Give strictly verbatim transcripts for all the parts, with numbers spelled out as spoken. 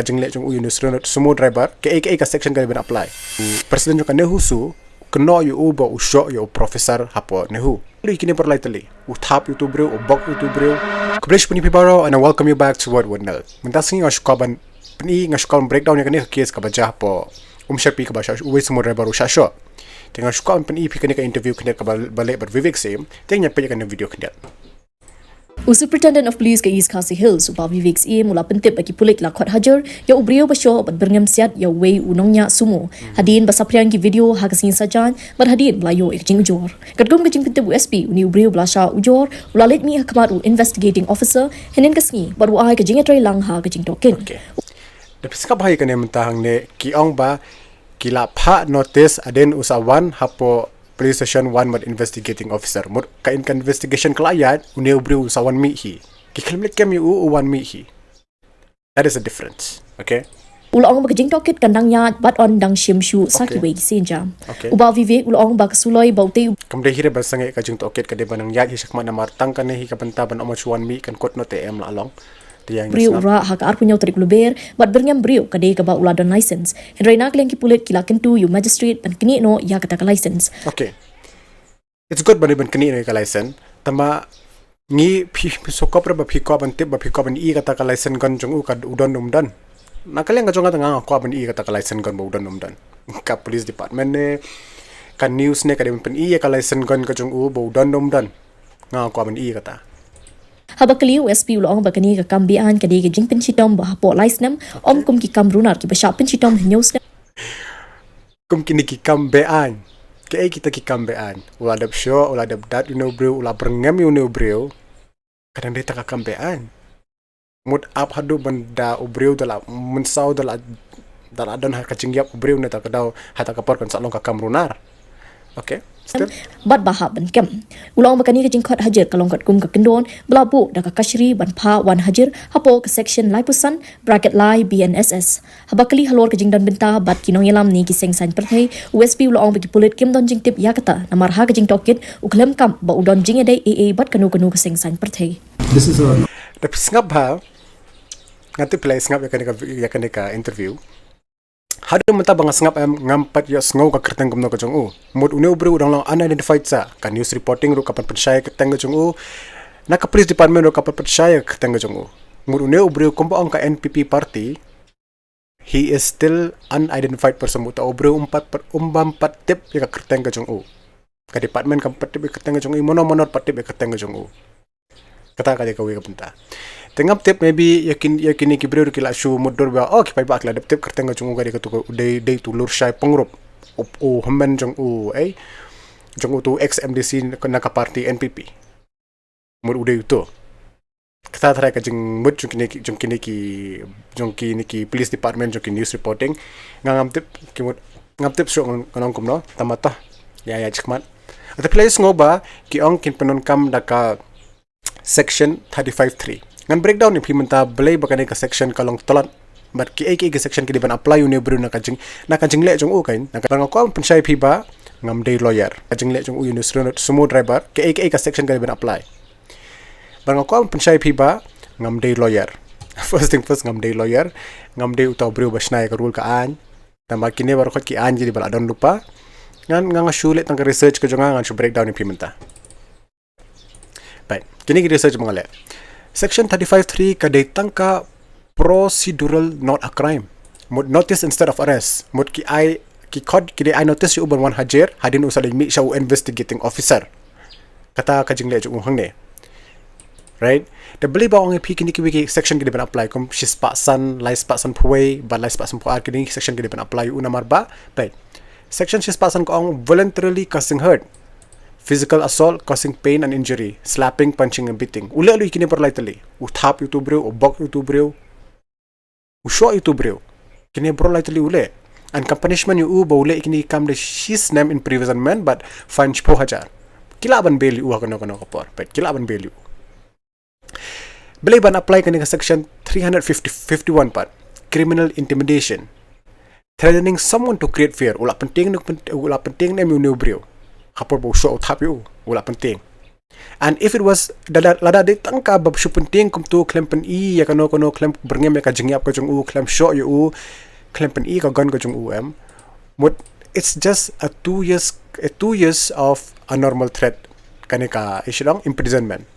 Ka jingleh jong u ïa u sumo driver, kaei kaei ka section ka dei ban apply. President jong ka NEHUSU kynnoh ïa u ba u shoh ïa u professor hapoh NEHU. Lei kine para lai tylli, u thap ïa utu u briew, u bok ïa utu u briew. Khublei shibun ïa phi baroh and I welcome you back to Word with Nel. Mynta sngi nga shu kwah ban pyni, nga shu kwah ban breakdown ïa kane ka case kaba jia hapoh Umshapi kaba shah, uwei sumo driver u shah shoh. Te nga shu kwah ban pyni ïa phi kane ka interview khyndiat kaba leh bad Vivek Syiem. Te ngin ïa peit ïa kane ka video khyndiat. U Superintendent of Police ka East Khasi Hills, u Bah Vivek Syiem, u la pyntip ba ki pulit la khot hajar ïa u briew ba shoh bad byrngem siat ïa uwei u nongñiah sumo. Hadien ba saphriang ki video ha ka sngi Saitjaiñ bad hadien ba la ïoh ïa ka jingujor. Katkum ka jingpyntip u SP, une u briew ba la shah ujor u la leit mih ha khmat u investigating officer hynnin ka sngi bad u ai ka jingïatreilang ha ka jingtohkit. Okay. Da phi sngap bha ïa kane mynta hangne, ki ong ba ki la phah notice hadien u sa wan hapoh police station wan bad investigating officer. Mut ka in ka investigation ka la ïaid, une u briew u sa wan mih hi. Ki khlem leit kem ïa u, u wan mih hi. That is a difference. Okay? U la ong ba ka jingtohkit kan dang ïaid bad yn dang shim shuh sa kiwei ki sienjam. Okay. U Bah Vivek u la ong ba ka suloi ba utei u Kam dei hi re ban sangeh, ka jingtohkit ka dei ban nang ïaid hi shakhmat namar tang kane hi ka bynta ban ym shu wan mih, kan kut noh te em la long. Te ïa ngi briew u sngap. Rah ha ka arphew hynñiew tarik u Lber bad byrngem briew ka dei kaba u la don license. Hynrei na ka liang ki pulit ki la kyntu ïa u magistrate ban knieh noh ïa kata ka license. Okay. It's good ba dei ban knieh noh ïa ka license. Tangba ngi, phi, phi sngewkop re ba phi kwah ban tip, ba phi kwah ban ïohi kata ka license gun jong u ka u don um don. Na ka liang ka jong nga tang nga kwah ban ïohi kata ka license gun ba u don um don. Ka police department ne, ka news ne ka dei ban pyni ïa ka license gun ka jong u ba u don um don. Nga kwah ban ïohi kata. Haba kylli u SP u la ong ba kane ka kam beaiñ ka dei ka jingpynshitom ba hapoh lai snem, ym kum ki kam runar kiba shah pynshitom hynñiew snem. Kum kine ki kam beaiñ. Kaei kita ki kam beaiñ? U la dep shoh, u la dep dat ïa une u briew, u la byrngem ïa une u briew. Ka dang dei tang ka kam beaiñ. Mut ap haduh ban da u briew da la mynsaw, da la, da la don ha ka jingïap u briew ne, da ka daw ha ta ka por kan sa long ka kam runar. Okay. Still. Bad ba hap ban kem. U la ong ba kane ka jingkhot hajar ka long katkum ka kyndon ba la buh da ka kashari ban phah wan hajar hapoh ka section laiphew san bracket lai B N S S. Haba kylli halor ka jingdon bynta bad ki nongïalam ne ki seng saiñ pyrthei, u SP u la ong ba ki pulit kim don jingtip ïa kata namar ha ka jingtohkit u khlem kam ba u don jingïadei ei ei bad kano kano ka seng saiñ pyrthei. This is a Da phi sngap bha, nga tip phi la sngap ïa kane ka, ïa kane ka interview. Haduh mynta ba nga sngap em, ngam pat ïohsngew ka kyrteng kumno ka jong u. Mut une u briew u dang long unidentified sa, ka news reporting ruh kam pat pynshai ka kyrteng ka jong u. Na ka police department ruh kam pat pynshai ka kyrteng ka jong u. Mut une u briew kumba ong ka N P P party, he is still unidentified person. Mut uta u briew um pat, um bym pat tip ïa ka kyrteng ka jong u. Ka department kam pat tip ïa ka kyrteng ka jong u, mano mano pat tip ïa ka kyrteng ka jong u. Kata ka dei kawei ka bynta. Te ngam tip, maybe ïa kin, ïa kine ki briew ki la shu mutdur ba, oh, ki paidbah ki la dep tip kyrteng ka jong u, ka dei katu, ka dei, dei utu Lurshai Pyngrope. U, u hynmen jong u, eh, jong utu ex M D C na ka party N P P. Mut u dei utu. Kata tharai ka jingmut jong kine ki, jong kine ki, jong kine ki police department, jong ki news reporting. Nga ngam tip, ki mut, ngam tip shuh ngan ong kumno, tangba to ïa, ïa shikmat. Te phi la ïohsngew ba ki ong kin pyndonkam da ka section thirty-five three. Ngan breakdown ïa phi mynta balei ba kane ka section ka long tlot. Bad kiei kiei ki section ki dei ban apply ïa une u briew na ka jing, na ka jingleh jong u, kan. Na ka, bad nga kwah ban pynshai ïa phi ba ngam dei lawyer. Ka jingleh jong u ïa une u sumo driver, kiei kiei ka section ka dei ban apply. Bad nga kwah ban pynshai ïa phi ba ngam dei lawyer. First thing first, ngam dei lawyer. Ngam dei uta u briew ba shna ïa ka rule ka aiñ. Tangba kine baroh ki aiñ jong ngi ba la don lypa. Ngan, nga, nga shu leh tang ka research ka jong nga, ngan shu breakdown ïa phi mynta. Bad kine ki research ba nga leh. Section thirty-five three ka dei tang ka procedural, not a crime. Mut notice instead of arrest. Mut ki ai, ki khot, ki dei ai notice ïa u ban wan hajir, hadien u sa leit mih sha u investigating officer. Kata ka jingleh jong u hangne. Right? Te balei ba ong ïa phi kine kiwei ki section ki dei ban apply, kum shispah san, laispah sanphew wei, bad laispah sanphew ar, kine ki section ki dei ban apply ïa u namar ba, bad section shispah san ka ong voluntarily causing hurt, physical assault causing pain and injury, slapping, punching and beating. U leh lei kine baroh lai tylli. U thap ïa utu u briew, u bok ïa utu u briew, u shoh ïa utu u briew. Kine baroh lai tylli u leh. And ka punishment ïa u ba u leh kine ki kam dei shi snem imprisonment bad fine shiphew hajar. Ki lah ban bail ïa u ha kano kano ka por. Bad ki lah ban bail ïa u. Balei ban apply kane ka section three hundred fifty, fifty-one pat. Criminal intimidation. Threatening someone to create fear. U la pyntieng ne, u la pyntieng ne em ïa une u briew. Ha por ba u shoh u thap ïa u. U la pyntieng. And if it was, lada, lada dei tang ka ba shu pyntieng kumto, khlem pyni ïa kano kano, khlem byrngem ïa ka jingïap ka jong u, khlem shoh ïa u, khlem pyni ka gun ka jong u, em, mut, it's just a two years, a two years of a normal threat, kane ka, i shu ong, imprisonment.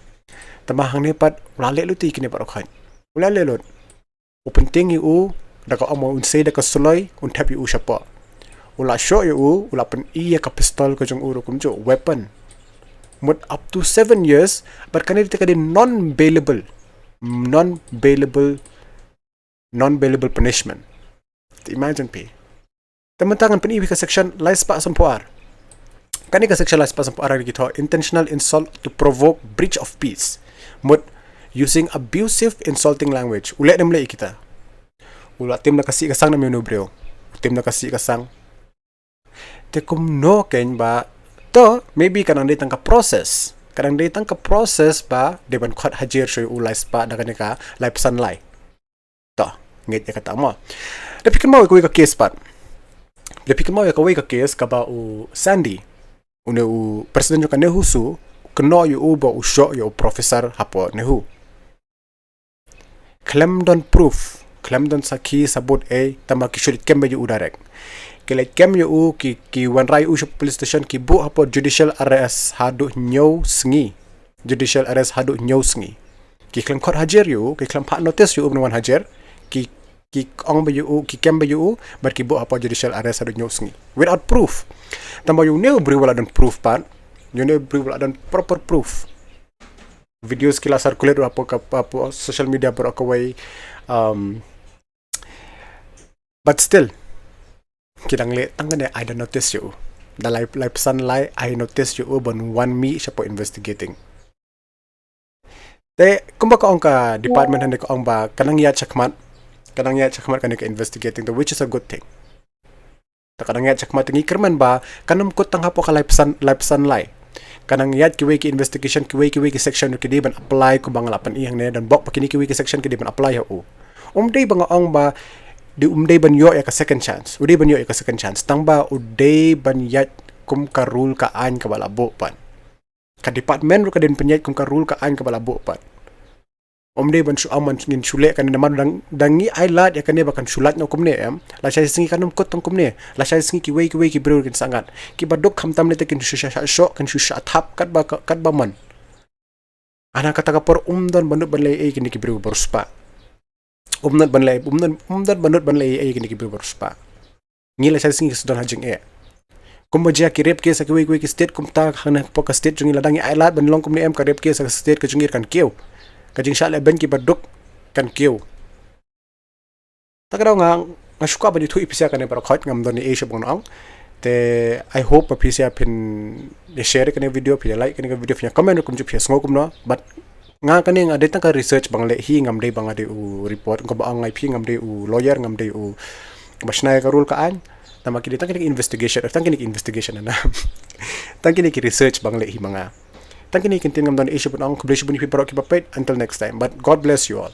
Tangba hangne pat u la leh lut ïa kine baroh khoit. U la leh lut. U pyntieng ïa u da ka ong ba un sei da ka suloi, un thep ïa u shapoh. U la shoh ïa u, u la pyni ïa ka pistol ka jong u ruh kumjuh, weapon. Mut up to seven years, but kane te ka dei non-bailable. Non-bailable, non-bailable punishment. Te imagine phi. Te mynta ngan pyni ïa phi ka section lai spah sanphew ar. Kane ka section lai spah sanphew ar ki thoh intentional insult to provoke breach of peace. Mut using abusive insulting language. U leh ne ym leh ïa kita. U la tim na ka sih ka sang na ïa une u briew. U tim na ka sih ka sang. Te kumno kein ba, to, maybe ka nang dei tang ka process. Ka nang dei tang ka process ba dei ban khot hajir shuh ïa u lai spah da kane ka lai phew san lai. To, ngeit ïa kata mo. Da phi kynmaw ïa kawei ka case pat. Da phi kynmaw ïa kawei ka case kaba u Sandy, une u president jong ka NEHUSU, kynnoh ïa u ba u shoh ïa u professor hapoh NEHU. Khlem don proof, khlem don sakhi sabut ei, tangba ki shu leit kem beit ïa u direct. Ki leit kem ïa u, ki, ki wanrah ïa u sha police station, ki buh hapoh judicial arrest haduh hynñiew sngi. Judicial arrest haduh hynñiew sngi. Ki khlem khot hajir ïa u, ki khlem phah notice ïa u ban wan hajir, ki, ki ong beit ïa u, ki kem beit ïa u, bad ki buh hapoh judicial arrest haduh hynñiew sngi. Without proof. Tangba ïa une u briew u la don proof pat, ïa une u briew u la don proper proof. Videos ki la circulate hapoh ka, hapoh social media baroh kawei, um, but still, ki dang leh tang kane ai da notice ïa u. Da lai, lai phew san lai ai notice ïa u ban wan mih shapoh investigating. Te kumba ka ong ka department hangne ka ong ba ka nang ïaid shakhmat, ka nang ïaid shakhmat kane ka investigating, the which is a good thing. Te ka nang ïaid shakhmat, te ngi kyrmen ba kan ym kut tang hapoh ka lai phew san, lai phew san lai. Ka nang ïaid kiwei ki investigation, kiwei kiwei ki section ki dei ban apply, kumba nga la pyni hangne, don bok ba kine kiwei ki section ki dei ban apply ha u. Um dei ba nga ong ba dei, um dei ban ïoh ïa ka second chance. U dei ban ïoh ïa ka second chance. Tangba u dei ban ïaid kum ka rule ka aiñ kaba la buh pat. Ka department ruh ka dei ban pynïaid kum ka rule ka aiñ kaba la buh pat. Um dei ban shu ong ban ngin shu leh kane namar dang, dang ngi ai lad ïa kane ba kan shu lait noh kumne, em. Lashai sngi kan ym kut tang kumne. Lashai sngi kiwei kiwei ki briew kin sangat. Kiba duk khamtam lei te kin shu shah, shah shoh, kin shu shah thap katba, katba mon. Hana kata ka por um don ba nud ban leh ei kine ki briew ba riewspah. Um nud ban leh, um don, um don ba nud ban leh ei kine ki briew ba riewspah. Ngi lashai sngi ki sdang ha jingeh. Kumba jia ki rape case ha kiwei kiwei ki state, kumta hangne hapoh ka state jong ngi, lada ngi ai lad ban long kumne, em, ka rape case ha ka state ka jong ngi kan kiew. Ka jingshah lehbeiñ kiba duk kan kiew. Ta ka daw nga, nga shu kwah ban ïathuh ïa phi sha kane baroh khoit, ngam don ei ei shuh ban ong. Te I hope ba phi sha phin ïa share kane video, phin ïa like kane video, phin ïa comment kumjuh phi ïa sngew kumno. But nga kane nga dei tang ka research ba nga leh hi, ngam dei ba nga dei u report, kumba ong nga ïa phi, ngam dei u lawyer, ngam dei u ba shna ïa ka rule ka aiñ. Tangba ki dei tang kine ki investigation, tang kine ki investigation na. Tang kine ki research ba nga leh hi ma nga. Tang kine ki ktien, ngam don ei ei shuh ban ong, khublei shibun ïa phi baroh kiba peit, until next time. But God bless you all.